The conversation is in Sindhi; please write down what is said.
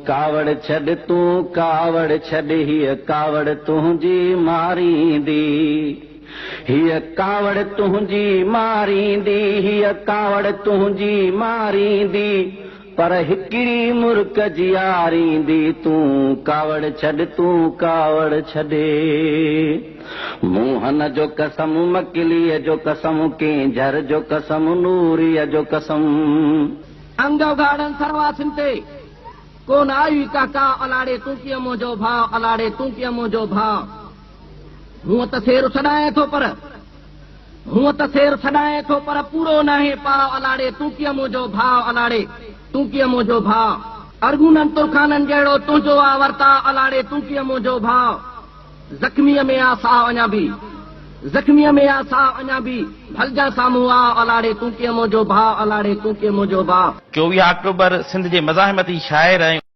ڪاوڙ ڇڏ تون ڪاوڙ ڇڏ هيء ڪاوڙ تنهنجي ماريندي هيء ڪاوڙ تنهنجي ماريندي هيء ڪاوڙ تنهنجي ماريندي پر هڪڙي مرڪ جياريندي تون ڪاوڙ ڇڏ تون ڪاوڙ ڇڏ موهن جو قسم مڪليء جو قسم ڪينجهر جو قسم نوريء جو قسم. انگ اگهاڙن سرواسين تي ڪو نه آئي ڪا ڪا الاڙي تون ڪيئن منهنجو ڀاء الاڙي تون ڪيئن منهنجو ڀاء هونء ته سير سڏائين ٿو پر هونء ته سير سڏائين ٿو پر پورو ناهي پاء الاڙي تون ڪيئن منهنجو ڀاء الاڙي تون ڪيئن منهنجو ڀاء ارغونن ترخانن جهڙو تنهنجو آ ورتاء الاڙي تون ڪيئن منهنجو ڀاء زخميء ۾ آ ساهه اڃا ڀي. زخميء ۾ آ ساهه اڃا ڀي. ڀلجان سامهون آء الاڙي تون ڪيئن منهنجو ڀاء الاڙي تون ڪيئن منهنجو ڀاء. 24 آڪٽوبر سنڌ جي مزاحمتي شاعر ۽.